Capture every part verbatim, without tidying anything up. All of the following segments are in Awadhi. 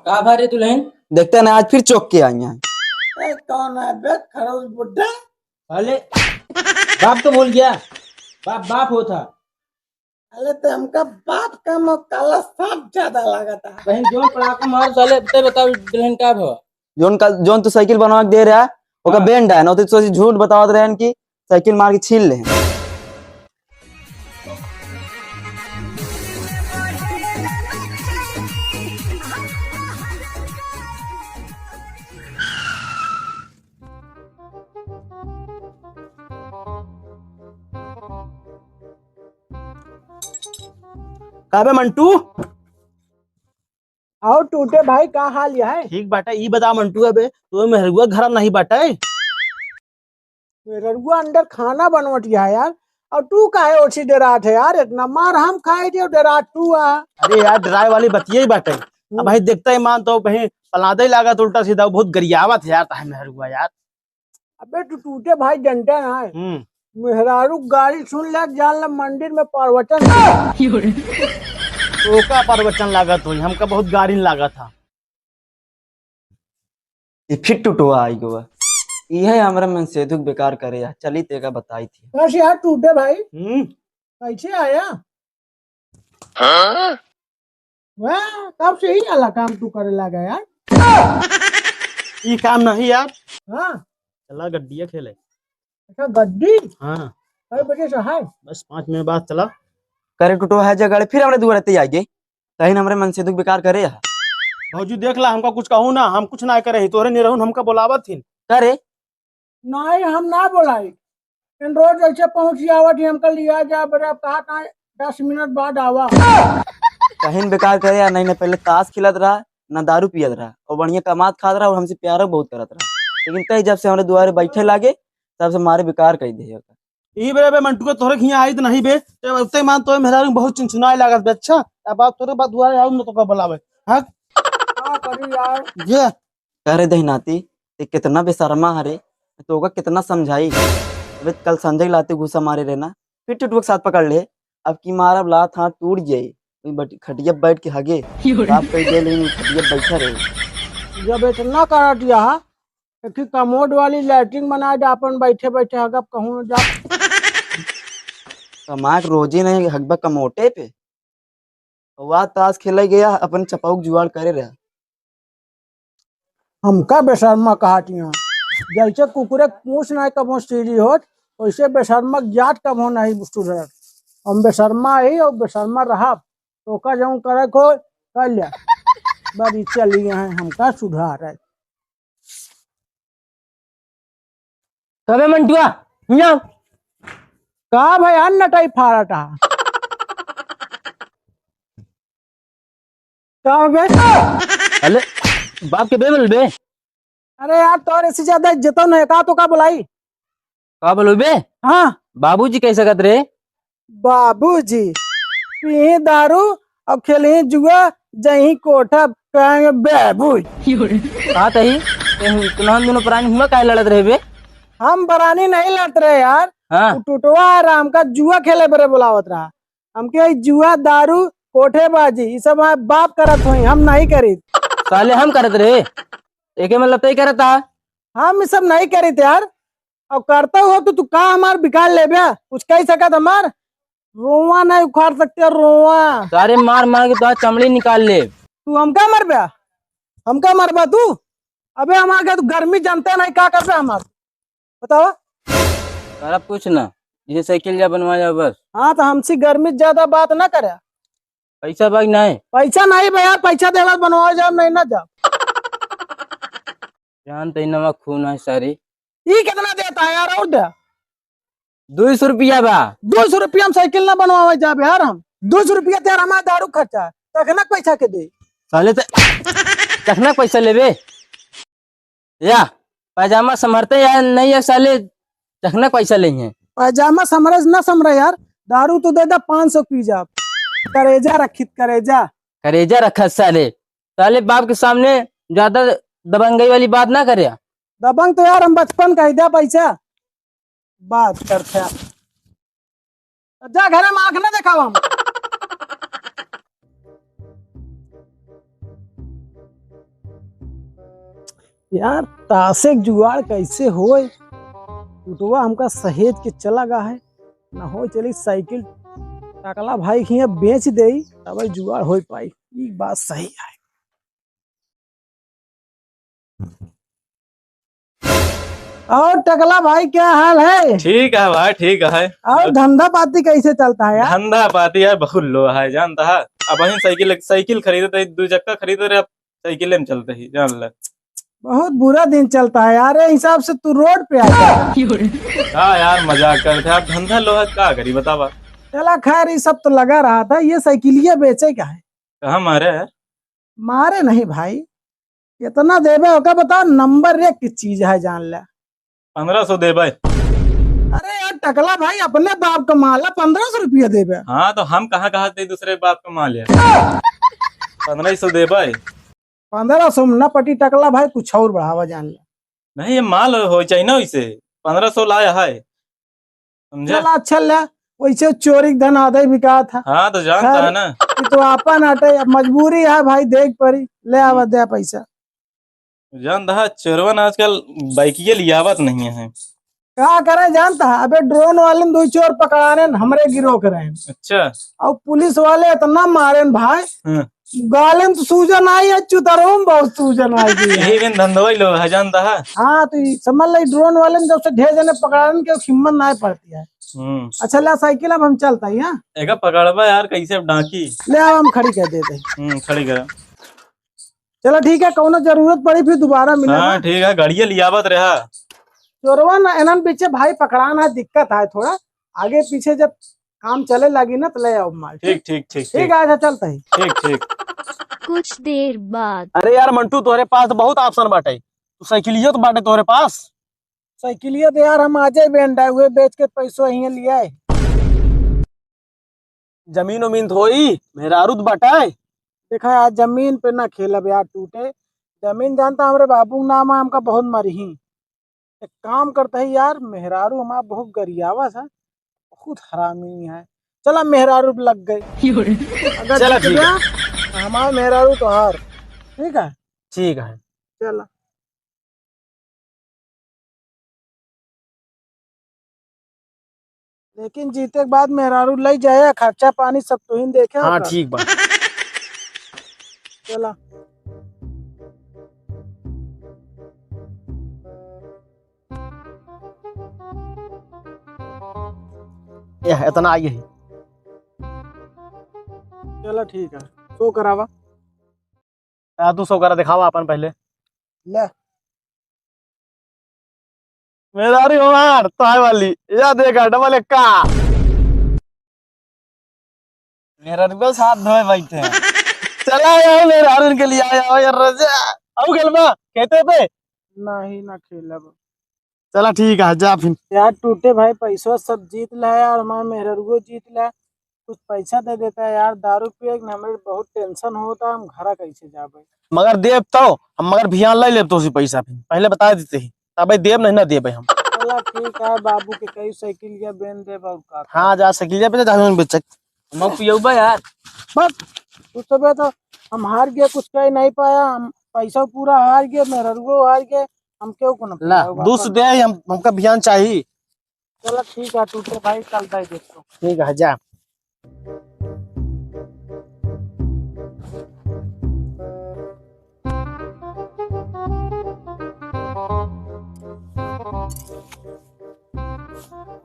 का भा रे दुल्हन? देखते ना, आज फिर चौक के आई हैं। ए, कौन है बे, खरोच बुड्ढा? अले, बाप तो भूल गया, बाप बाप होता। अले, तो हमका बाप कम और काला सांप ज्यादा लागत है। कहीं जोन पड़ाका मार साले, ते बताओ दुल्हन का भवा? जोन का, जोन तू साइकिल बनवा के दे रहा, ओका हाँ। बैंड है ना, तो सोची झूठ बतावत रहे कि साइकिल मार के छीन ले। का बे मंटू? आओ टूटे भाई, का हाल है? ठीक बाटे, ई बता मंटू, अबे तो मेहरुआ घर नहीं बाटे? मेहरुआ अंदर खाना बनवत है यार, और तू काहे ओछी डेरात है यार? इतना मार हम खाए थे, डेरात तू आ। अरे यार, डराए वाली बतिया ही बाटे। अब हम्म। भाई देखते ही मान तो कहीं पलादे ही लागत उल्टा सीधा, बहुत गरियावत है यार, ताहे मेहरुआ यार। अबे तू टूटे भाई जनता ना है। हम्म। मेहरारू गाली सुन ले, जान ले मंदिर में प्रवचन। तो का प्रवचन लागत होई, हमका बहुत गारी लागत था। ये फिर टुटवा आई गवा। इहे हमरा मन सेधुक बेकार करे या। चली तेका बताई थी। बस यार टूटे भाई। हम्म। कैसे आया? हाँ? वाह, कब से ही वाला काम तू करे लगा यार? ई काम नहीं यार। हाँ। चला गड्डिया खेले। अच्छा, गड्डी? हाँ। कई बजे से है? बस पाँच मिनट बाद चला। करे टुटो है जगह, फिर हमरे दुआरे ते आइगे। कहीं हमरे मन सेधुक बेकार करे है। भौजी देख ला, हमका कुछ कहू ना, हम कुछ ना करे ही, तोहरे निरहुन हमका बोलावत हिन। करे? नहीं, हम ना बोलाई। इन रोज ऐसे पहुँच जावत ही, हमका लिया जा, बड़े अब कहा था, दस मिनट बाद आवा। कहीं बेकार करे या नहीं, ना पहले ताश खेलत रहा, ना दारू पियत रहा, और बढ़िया कमात खात रहा, और हमसे प्यारो बहुत करत रहा। लेकिन तय जब से हमरे दुआरे बैठे लागे, तब से मारे बेकार कर दे। ई बे, बे मंटुआ तोहरे हियाँ आई त नहीं बे, ते उत्ते मान तोहरे मेहरारू बहुत चिनचिनाए लागत बे। अच्छा, अब बात तोहरे बात दुआरे आऊ न तो का बोलावे। हाँ? का करी यार? ये। अरे दहिनाती, ते कितना बेशर्मा हरे, तो का कितना समझाई। अबे कल संजय लाते घूसा मारे रहे ना, फिर टुटुआ के साथ पकड़ ले। अब की मारब लात हाथ टूट जाई। वही बट-, खटिया बैठ के हगे। साफ कई दे लेकिन खटिया बैठा रहे। जब इतना करत यहा, एक ही कमोड वाली लैट्रिन बना दे, अपन बैठे बैठे हगब कहूँ जा। कमा के रोजी नहीं हगबा कमोटे पे। वह ताश खेले गया, अपन चपाऊ के जुगाड़ करे रहा। हमका बेशर्मा कहत यहाँ। जैसे कुकुरे के पूछ नहीं कबो सीधी होत, वैसे बेशर्मा के जात कबो नहीं सुधरत। हम बेशर्मा ही और बेशर्मा रहब। तो का जाऊँ करे को कर लिया। बड़ी चली हैं, हमका सुधार है। कबे मंटुआ, हियाँ। का भाई, अन्न टाइप फाड़त हा? का बे? अले, बाप के बे बोल बे। अरे यार, तोरे से ज्यादा इज्जत नहीं, का तो का बोलाई? का बोलबे? हाँ। बाबूजी कह सकत रे? बाबूजी, पीही दारू और खेलही जुआ, जही कोठा, कहेंगे बाबूजी। का तही? ते हु-, तुनहन दोनों प्राणी हुआ काहे लड़त रहे बे? हम प्राणी नहीं लड़त रहे यार। हाँ। उ टुटवा राम का जुआ खेले बरे बुलावत रहा। हमके ई जुआ, दारू, कोठेबाजी, ई सब हमार बाप करत होई, हम नहीं करीत। साले हम करत रहे, एके मतलब तई करत हा। हम ई सब नहीं करीत यार। अब करता हो तो तू का हमार बिगाड़ लेबे? कुछ कह सकत हमार? रोवा नहीं उखाड़ सकते, रोवा। सारे मार मार के तो चमड़ी निकाल ले। तू हमका मरबे? हमका मरबा तू? अबे हमार घर, तू गर्मी जानते नहीं, का करबे हमार? बतावा। करब कुछ ना, इसे साइकिल जा बनवा जाओ बस। हाँ, तो हमसे गर्मी ज्यादा बात ना करे। पैसा बा कि नहीं? पैसा नहीं बा यार, पैसा देला बनवा जाओ, नहीं ना जाओ। जान तई नवा खून है सारी। ई कितना देता है यार, और दे। दो सौ रुपया बा। दो सौ रुपया में साइकिल ना बनवावे जाबे यार हम। दो सौ रुपया ते यार हमारा दारू खर्चा है, तखना के पैसा के दे? साले ते तखना के पैसा लेबे? या, पैजामा संभरते या नहीं है साले, चखना पैसा लेंगे। पैजामा संभरे ना संभरे यार, दारू तो दे दे पाँच सौ पी जा। करेजा रखित करेजा। करेजा रखा साले, साले बाप के सामने ज्यादा दबंगई वाली बात ना करे। दबंग तो यार हम बचपन का ही दे पैसा। बात करते हैं। जा घरे में आँख ना देखावा हम। यार, तासे के जुगाड़ कैसे होए? टुटवा हमका सहेज के चला गा है, न होए चली साइकिल टकला भाई के हियाँ बेच देई, तब जुगाड़ हो पाई। ई बात सही है। और टकला भाई, क्या हाल है? ठीक है भाई, ठीक है। और धंधा पाती कैसे चलता है यार? धंधा पाती यार बहुत लो है, जानता है। अब वहीं साइकिल, साइकिल खरीदे थे, दो चक्का खरीदे रहे, अब साइकिल में चलते ही, जान ले। बहुत बुरा दिन चलता है यार, ये हिसाब से तू रोड पे आ गया। हाँ यार, मजाक करते हैं। अब धंधा लो है, का करी बतावा? चला खैर, ये सब तो लगा रहा था, ये साइकिलिया बेचे का है? कहाँ मारे है? मारे नहीं भाई, इतना देबे ओका बता, नंबर एक की चीज है, जान ले। पन्द्रह सौ देबे। अरे यार टकला भाई, अपने बाप का माल है, पन्द्रह सौ रुपया देबे। हाँ, तो हम कहाँ कहाँ से दूसरे बाप का माल है? पन्द्रह सौ देबे। पन्द्रह सौ में ना पटी टकला भाई, कुछ और बढ़ावा, जान ले। नहीं, ये माल हो चाहिए ना, वैसे पन्द्रह सौ लाया है, समझे? चला अच्छा ले, वैसे चोरी के धन आधा ही बिकात है। हाँ, तो जानता खैर, है ना। ये तो आपन आटे, अब मजबूरी है भाई, देख परी, ले आवा दे पैसा। जानता है, चोरवन आजकल बाइकिये लियावत नहीं है। का करे जानता है, अबे ड्रोन वाले ने दो चोर पकड़ाने न हमरे गिरोह के रहे। अच्छा। और पुलिस वाले इतना मारे न भाई, हाँ। गाले में तो सूजन आई है, चुतरो में बहुत सूजन आई गई है। यही दिन धंधवा ही लो है, जानता है। हाँ, तो ये समझ ले, ड्रोन वाले ने जब से ढेर जने पकड़ाने के हिम्मत ना पड़ती है। हम्म। अच्छा, ला साइकिल, अब हम चलता ही, हाँ? एका पकड़बा यार, कैसे अब डांकी? ले आओ, हम खड़ी कर देते हैं। हम्म, खड़ी करा। चला ठीक है, कौनो जरूरत पड़ी फिर दोबारा मिले हाँ, ना। ठीक है, गाड़िया लियावत रहा। चोरवा ना, इन्हन पीछे भाई पकड़ाना है, दिक्कत है थोड़ा, आगे पीछे जब काम चले लगी ना तो ले आओ माल। ठीक, ठीक, ठीक, ठीक ठीक। है, अच्छा चलता ही। ठीक, ठीक। कुछ देर बाद। अरे यार मंटू, तोहरे पास तो बहुत option बाटे, तू साइकिलियो तो बाटे तोहरे पास। साइकिलिया तो यार हम आजे बेंडा हुए बेच के पैसो हियाँ लिया है। जमीन उमीन तो होई, मेहरारू तो बाटे। देखा यार, जमीन पे ना खेलब यार टूटे। जमीन जानता हमरे बाबू के नाम है, हमका बहुत मरही। एक काम करता है यार, मेहरारू हमार बहुत गरियावा है, बहुत हरामी है। चला मेहरारू पे लग गए। अगर चला जीत ठीक है। गया, तो हमार मेहरारू तोहार। ठीक है? ठीक है। चला। लेकिन जीते के बाद मेहरारू लई जाए, खर्चा पानी सब तुहिन देखे हाँ, ओकर। ठीक बा। चला। यह इतना आई है। चला ठीक है, show करावा। आ, तू show करा, दिखावा अपन पहले। ले। मेहरारू हमार, ताय वाली। या देखा, double एक्का। मेहरारू को साथ धोए बैठे हैं। चला यार, मेहरारू के लिए आया हो यार रजा। आऊ खेलबा, खेते पे? नहीं, ना खेलब। चला ठीक है, जा फिर। यार टूटे भाई, पैसवा सब जीत ला यार, हमार मेहररुओ जीत ला, कुछ पैसा दे देता है यार, दारू पिए के ना, हमरे बहुत tension होता, हम घरा कैसे जाबे? मगर देब तो, हम मगर भियान ले लेब तोसे पैसा फिर, पहले बता देते ही, तबे देब नहीं ना देबे हम। चला ठीक है, बाबू के कई साइकिलिया बेन देब और का। हाँ, जा साइकिलिया पे जा, जा बेच। हम पियौबा यार। बस, तू सबे तो हम हार गए, कुछ कह नहीं पाया, हम पैसा पूरा हार गए, मेहररुओ हार गए, हम क्यों को ना ला, पिलाओ दूस बाबा? दे, हम, हमका भियान चाहिए। चला ठीक है, टूटे भाई, कल दे देतो। ठीक है, जा।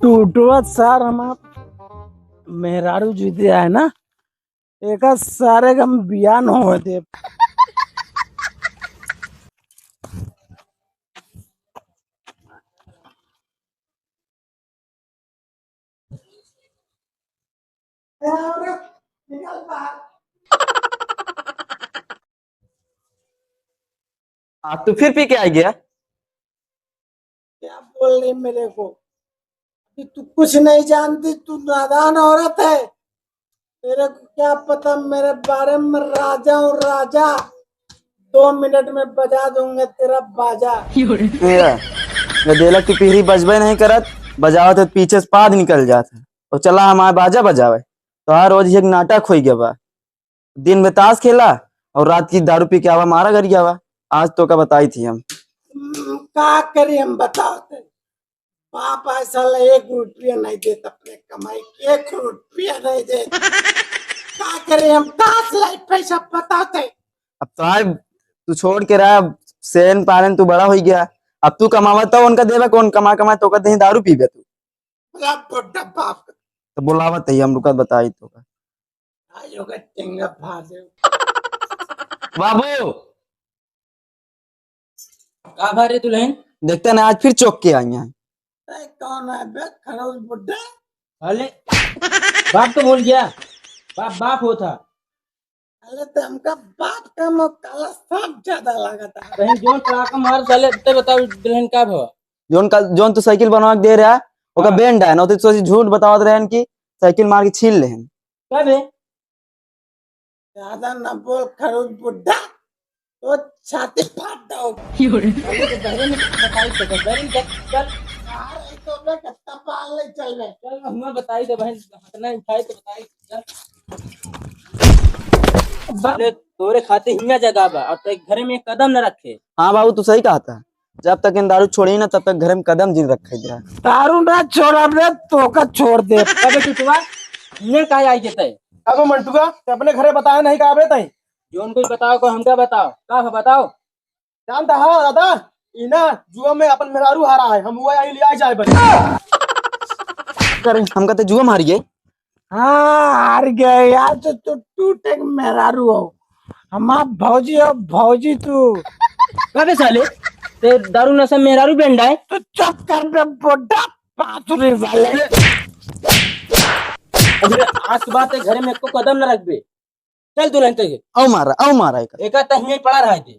टूटवा सार हमार मेहरारू जीते आए ना, एका सारे का हम बियान होवे देब। आज तू फिर पी के आ गया? क्या बोल रही मेरे को? अभी तू कुछ नहीं जानती, तू नादान औरत है। तेरे को क्या पता मेरे बारे में, राजा हूँ राजा, दो मिनट में बजा दूंगा तेरा बाजा। तेरा, गदेला की पीढ़ी बजबे नहीं करत, बजावत है तो पीछे से पाद निकल जात है। और चला हमारे बाजा बजावे, तो हर रोज एक नाटक होई गया बा। दिन में ताश खेला और रात की दारू पी के आवा, मारा गरियावा। आज तो का बताई थी हम। हम्म, का करी हम बताओ ते? बाप आज साला एक रुपया नहीं देत अपने कमाई के, एक रुपया नहीं देत। का करी हम, कहाँ से लाई पैसा बताओ ते? अब तो आज तू छोड़ के रहा, सेन पालन तू बड़ा हो गया, अब तू कमावत तो उनका देबा, कौन कमा कमा तो देही दारू पीबे तू। बोला बुड्ढा बाप का। तो बुलावत है हम, रुका बताई तो का। आज होगा टिंगा फाड़ दे। बाबू। का भा रे दुल्हन? देखते ना आज फिर चौक के आई हैं। ए, कौन है बे खड़ूस बुड्ढा? अले, बाप तो भूल गया, बाप बाप होता। अले तो हमका बाप का मुँह काला सांप ज्यादा लागत है। कहीं जोन पड़ाका मार साले, ते बताओ दुल्हन का भवा? जोन का, जोन तू साइकिल बनवा के दे रहा, ओका हाँ। बैंड है ना, तो सोची झूठ बतावत रहन कि साइकिल मार के छीन लेहन। कब है? ज्यादा ना बोल खड़ूस बुड्ढा, तो छाती फाड़ दो। अरे तो बहरे में बताई तो, बहरे में चल, चल। यार, ये तो मैं कत्ता पाल ले चल रहे। चल, हम बताई तो बहन, हाथ ना उठाई तो बताई, चल। अरे, तोरे खातिर हियाँ जगह बा, और ते घरे में एक कदम न रखे। हाँ बाबू, तू सही कहा था। जब तक इन दारू छोड़ी ना, तब तक घरे में कदम जिन रखे जा। दारू ना छोड़ब रे, तोका छोड़ दे। अबे टुटुआ, हियाँ काहे आई के तय? अबे मंटुआ, ते अपने घरे बताया नहीं का बे तय? जोन कुछ बताओ को हमका बताओ, का है बताओ? जानता हाँ दादा, ई ना जुआ में अपन मेहरारू हारा है, हम वो आई लिया जाए बस। करे, हमका ते जुआ में हार गए। हाँ, हार गए यार, तो तू टूटे के मेहरारू हो, हमार भौजी हो, भौजी तू। अबे साले, ते दारू नशा मेहरारू बैंड है? तू चुप कर बे बुड्ढा पाथुरी वाले। अबे आज के बाद ते घरे में एको कदम न रखबे। चल दुल्हन ते। आओ मारा, आओ मारा एक। एका त हियाँ पड़ा रहा थे।